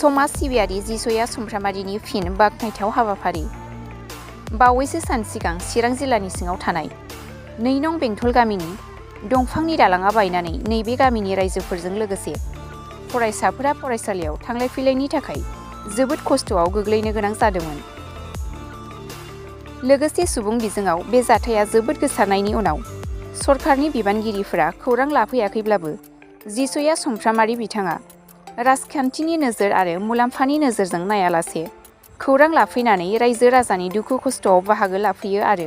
समाज सिबियारि जिसया सुमफ्रामारिनि फिन बाख्नायथाव हाबाफारि। बावैसो सान सिगां चिरां जिल्लानि सिङाव थानाय 2 नं बेंटल गामिनि दंफांनि दालाङा बायनानै नैबे गामिनि रायजोफोरजों लोगोसे फरायसाफोरा फरायसालियाव थांलाय फैलायनि थाखाय जोबोद खस्थ'आव गोग्लैनो गोनां जादोंमोन। लोगोसे सुबुं बिजोङाव बे जाथाया जोबोद गोसारनायनि उनाव सरकारनि बिबानगिरिफोरा खौरां लाफैयाखैब्लाबो जिसया सुमफ्रामारि बिथाङा राजखान्थिनि नोजोर आरो मुलाम्फानि नोजोरजों नायालासे खौरां लाफैनानै रायजो राजानि दुखु खस्थ'आव बाहागो लाफैयो आरो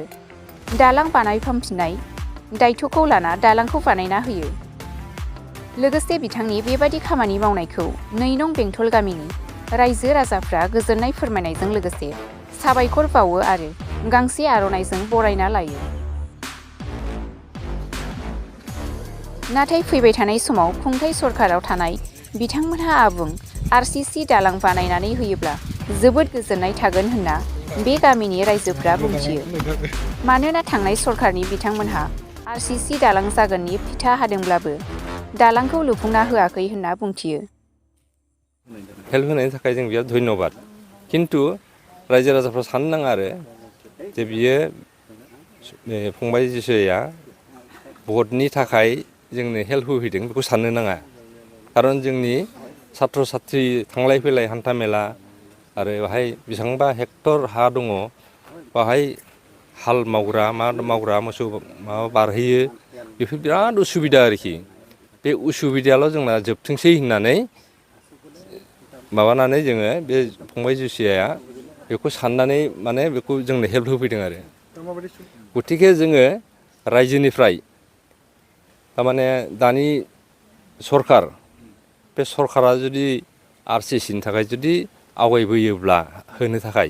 दालां बानायफामफिननाय दायथ'खौ लाना दालांखौ बानायना होयो। लोगोसे बिथांनि बेबादि खामानि मावनायखौ 2 नं बेंटल गामिनि रायजो राजाफ्रा गोजोननाय फोरमायनायजों लोगोसे साबायखर बावो आरो गांसे आर'नाइजों बरायना लायो। नाथाय फैबाय थानाय समाव खुंथाय सरकाराव थानाय बिथांमोनहा आबुं आरसीसी दालां बानायनानै होयोब्ला जोबोद गोजोननाय थागोन होनना बे गामिनि रायजोफ्रा बुंथियो। मानोना थांनाय सरकारनि बिथांमोनहा आरसीसी दालां जागोननि फिथा हादोंब्लाबो दालांखौ लुफुंना होआखै होनना बुंथियो। हेल्प होनायनि थाखाय जों बिराद धन्यबाद। किन्तु रायजो राजाफ्रा साननो नाङा आरो जे बियो फंबाय जिसुआ भटनि थाखाय जोंनो हेल्प होफैदों बेखौ साननो नाङा। खारन जोंनि सात्र साथ्रि थांलाय फैलाय हान्था मेला आरो बाहाय बेसेबांबा हेक्टर हा दङ बाहाय हाल मावग्रा मा मावग्रा मोसौ माबा बारहैयो बेफोर बिराद उसुबिदा आरोखि। बे उसुबिदायाल' जोंना जोबथोंसै होननानै माबानानै जोङो बे फंबाय जिसुआ बेखौ साननानै माने बेखौ जोंनो हेल्प होफैदों आरो। गतिके जोङो रायजोनिफ्राय थारमाने दानि सरकार बे सरकारा जुदि आरसीसीनि थाखाय जुदि आवगायबोयोब्ला होनो थाखाय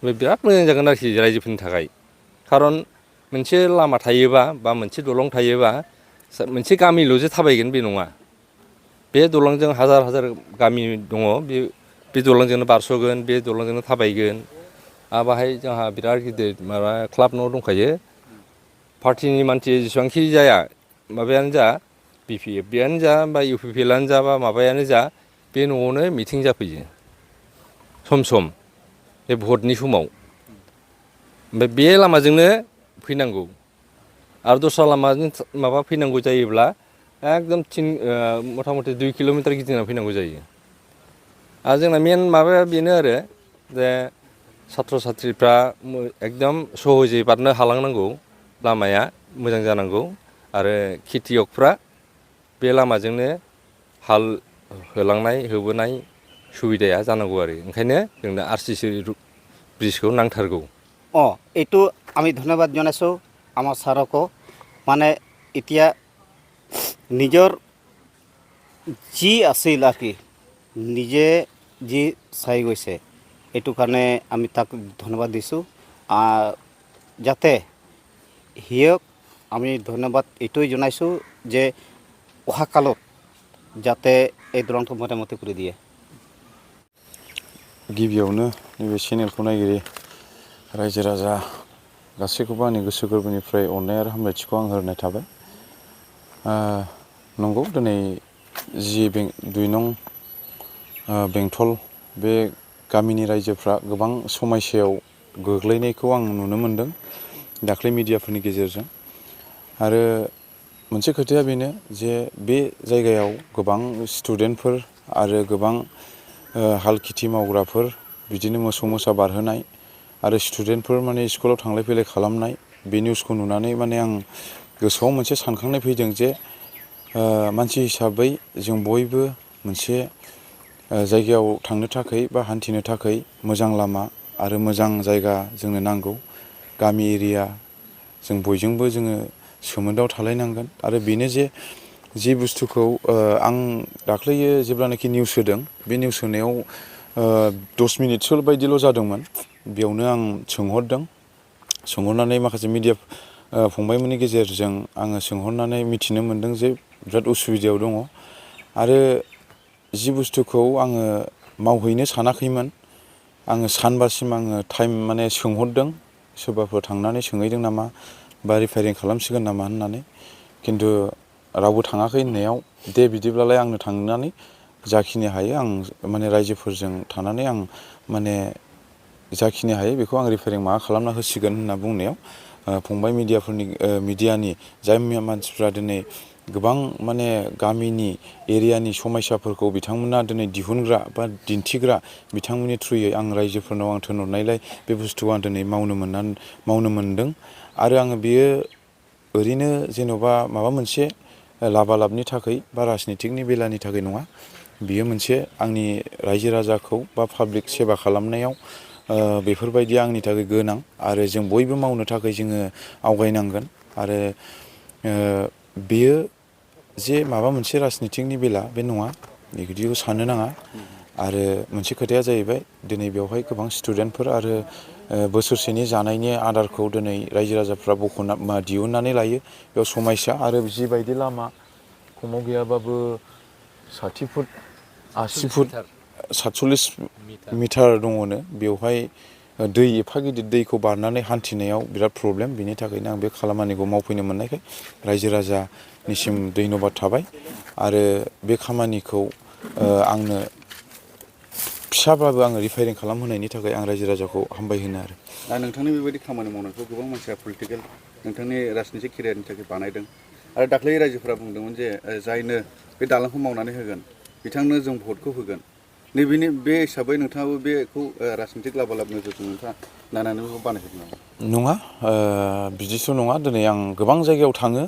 बिराद मोजां जागोन आरोखि रायजोफोरनि थाखाय। खारन मोनसे लामा थायोबा बा मोनसे दलं थायोबा मोनसे गामिल'सो थाबायगोन बे नङा। बे दलंजों हाजार हाजार गामि दङ बे दलंजोंनो बारस'गोन बे दलंजोंनो थाबायगोन। आरो बाहाय जोंहा बिराद गिदिर माबा क्लाब न' दंखायो। पार्टिनि मानसि जेसेबांखि जाया माबायानो जा BPFआनो जा बा UPPLआनो जा बा माबायानो जा बे न'आवनो मिटिं जाफैयो सम सम बे भटनि समाव। ओमफ्राय बे लामाजोंनो फैनांगौ आरो दस्रा लामाजों माबा फैनांगौ जायोब्ला एकदम मथा मथि 2 किल'मिटार गिदिंना फैनांगौ जायो। आरो जोंना मेन माबाया बेनो आरो जे सात्र साथ्रिफ्रा एकदम सहजै बारनो हालांनांगौ, लामाया मोजां जानांगौ आरो खेथियकफ्रा बे लामाजोंनो हाल होलांनाय होबोनाय सुबिदाया जानांगौ आरो। ओंखायनो जोंनो आरसीसी ब्रिजखौ नांथारगौ। এইটো আমি ধন্যবাদ জনাইছোঁ আমাৰ ছাৰকো। মানে এতিয়া নিজৰ যি আছিল আৰু কি নিজে যি চাই গৈছে এইটো কাৰণে আমি তাক ধন্যবাদ দিছোঁ। যাতে সিয়ক আমি ধন্যবাদ এইটোৱে জনাইছোঁ যে অহা কালত যাতে এই দলংটো মৰামতি কৰি দিয়ে। गिबियावनो नैबे चेनेलखौ नायगिरि रायजो राजा गासैखौबो आंनि गोसो गोरबोनिफ्राय अननाय आरो हामलायथिखौ आं होनाय थाबाय। नंगौ दिनै जि 2 नं बेंटल बे गामिनि रायजोफ्रा गोबां समस्यायाव गोग्लैनायखौ आं नुनो मोनदों दाख्लै मिडियाफोरनि गेजेरजों। आरो मोनसे खोथाया बेनो जे बे जायगायाव गोबां स्टुडेन्टफोर आरो गोबां हाल खेथि मावग्राफोर बिदिनो मोसौ मोसा बारहोनाय आरो स्टुडेन्टफोर माने स्कुलाव थांलाय फैलाय खालामनाय बे निउसखौ नुनानै माने आं गोसोआव मोनसे सानखांनाय फैदों जे मानसि हिसाबै जों बयबो मोनसे जायगायाव थांनो थाखाय बा हान्थिनो थाखाय मोजां लामा आरो मोजां जायगा जोंनो नांगौ। गामि एरिया जों बयजोंबो जोङो सोमोन्दोआव थालायनांगोन। आरो बेनो जे जि बुस्थुखौ आं दाख्लैयो जेब्लानाखि निउस होदों बे निउस होनायाव 10 मिनिटसो बायदिल' जादोंमोन। बेयावनो आं सोंहरनानै माखासे मिडिया फंबायमोननि गेजेरजों आङो सोंहरनानै मिथिनो मोनदों जे बिराद उसुबिदायाव दङ। आरो जि बुस्थुखौ आङो मावहैनो सानाखैमोन आङो सानबासिम आङो टाइम माने सोंहरदों सोरबाफोर थांनानै सोंहैदों नामा बा रिफायरिं खालामसिगोन नामा होननानै। खिन्थु रावबो थाङाखै होननायाव दे बिदिब्लालाय आंनो थांनानै जाखिनि हायो आं माने रायजोफोरजों थानानै आं माने जाखिनि हायो बेखौ आं रिफेरिं माबा खालामना होसिगोन होनना बुंनायाव फंबाय मिडियानि जाय मानसिफ्रा दिनै गोबां माने गामिनि एरियानि समयसाफोरखौ बिथांमोना दिनै दिहुनग्रा बा दिन्थिग्रा बिथांमोननि थ्रुयै आं रायजोफोरनाव आं थिनहरनायलाय बे बुस्थुखौ आं दिनै मावनो मोनदों आरो आङो बियो ओरैनो जेन'बा माबा मोनसे लाबालाबनि थाखाय बा राजनितिकनि बेलानि थाखाय नङा बियो मोनसे आंनि रायजो राजाखौ बा पाब्लिक सेबा खालामनायाव बेफोरबायदिया आंनि थाखाय गोनां आरो जों बयबो मावनो थाखाय जोङो आवगायनांगोन आरो बेयो जे माबा मोनसे राजनितिकनि बेला बे नङा बिदिखौ साननो नाङा आरो मोनसे खोथाया जाहैबाय दिनै बेवहाय गोबां स्टुडेन्टफोर आरो बोसोरसेनि जानायनि आदारखौ दिनै रायजो राजाफ्रा दिहुननानै लायो बेयाव समयसा आरो जिबायदि लामा खमाव गैयाबाबो 60 फुट 80 फुट 47 मिटार दङनो बेवहाय दै एफा गिदिर दैखौ बारनानै हान्थिनायाव बिराद प्रब्लेम बिनि थाखायनो आं बे खामानिखौ मावफैनो मोननायखाय रायजो राजानिसिम धन्यबाद थाबाय आरो बे खामानिखौ आंनो फिसाब्लाबो आङो रिफायरिं खालामहोनायनि थाखाय आं रायजो राजाखौ हामबाय होनो आरो नोंथांनि बेबायदि खामानि मावनायखौ गोबां मानसिया पलिटिकेल नोंथांनि राजनितिक केरियारनि थाखाय बानायदों आरो दाख्लै रायजोफोरा बुंदोंमोन जे जायनो बे दालांखौ मावनानै होगोन बिथांनो जों भटखौ होगोन नैबेनि बे हिसाबै नोंथाङाबो बेखौ राजनितिक लाबालाब नोजोरजों नोंथाङा नायनानै बेखौ बानायहोदों नङा बिदिथ' नङा दिनै आं गोबां जायगायाव थाङो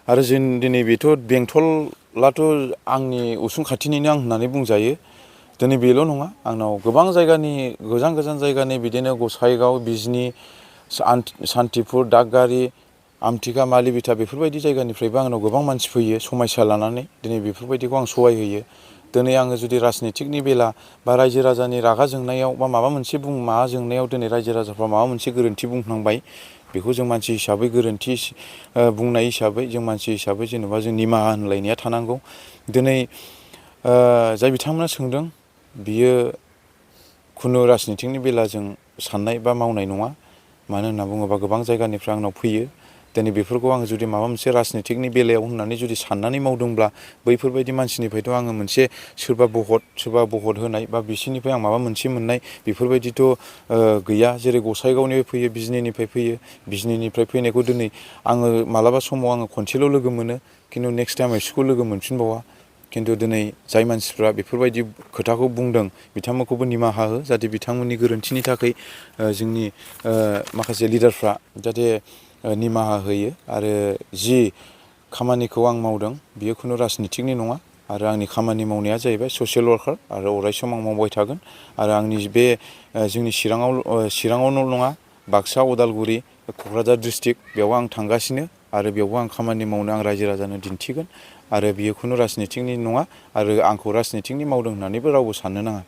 आरो जों दिनै बेथ' बेंटलाथ' आंनि उसुं खाथिनिनो आं होननानै बुंजायो दिनै बेल' नङा आंनाव गोबां जायगानि गोजान गोजान जायगानि बिदिनो गसाइगाव बिजनि सान्तिपुर दागगारि आमथिखा मालिबिथा बेफोरबायदि जायगानिफ्रायबो आंनाव गोबां मानसि फैयो समयसा लानानै दिनै बेफोरबायदिखौ आं सहाय होयो दिनै आङो जुदि राजनितिकनि बेला बा रायजो राजानि रागा जोंनायाव बा माबा मोनसे माबा जोंनायाव दिनै रायजो राजाफ्रा माबा मोनसे गोरोन्थि बुंफ्लांबाय बेखौ जों मानसि हिसाबै गोरोन्थि बुंनाय हिसाबै जों मानसि हिसाबै जेनेबा जों निमाहा होनलायनाया थानांगौ दिनै जाय बिथांमोना सोंदों बियो खुनु राजनितिकनि बेलाजों साननाय बा मावनाय नङा मानो होनना बुङोबा गोबां जायगानिफ्राय आंनाव फैयो दिनै बेफोरखौ आङो जुदि माबा मोनसे राजनितिकनि बेलायाव होननानै जुदि साननानै मावदोंब्ला बैफोरबायदि मानसिनिफ्रायथ' आङो मोनसे सोरबा भट होनाय बा बिसोरनिफ्राय आं माबा मोनसे मोननाय बेफोरबायदिथ' गैया जेरै गसाइगावनिफ्राय फैयो बिजनिनिफ्राय फैयो बिजनिनिफ्राय फैनायखौ दिनै आङो मालाबा समाव आङो खनसेल' लोगो मोनो खिन्थु नेक्स्ट टाइम बिसोरखौ लोगो मोनफिनबावा खिन्थु दिनै जाय मानसिफ्रा बेफोरबायदि खोथाखौ बुंदों बिथांमोनखौबो निमाहा हो जाहाथे बिथांमोननि गोरोन्थिनि थाखाय जोंनि माखासे लिडारफ्रा जाहाथे निमाहा होयो आरो जि खामानिखौ आं मावदों बियो खुनु राजनितिकनि नङा आरो आंनि खामानि मावनाया जाहैबाय ससियेल वार्कार आरो अरायसम आं मावबाय थागोन आरो आंनि बे जोंनि चिराङावल' नङा बाक्सा उदालगुरि क'क्राझार डिस्ट्रिक्ट बेयाव आं थांगासिनो आरो बेयावबो आं खामानि मावनो आं रायजो राजानो दिन्थिगोन आरो बियो खुनु राजनितिकनि नङा आरो आंखौ राजनितिकनि मावदों होननानैबो रावबो साननो नाङा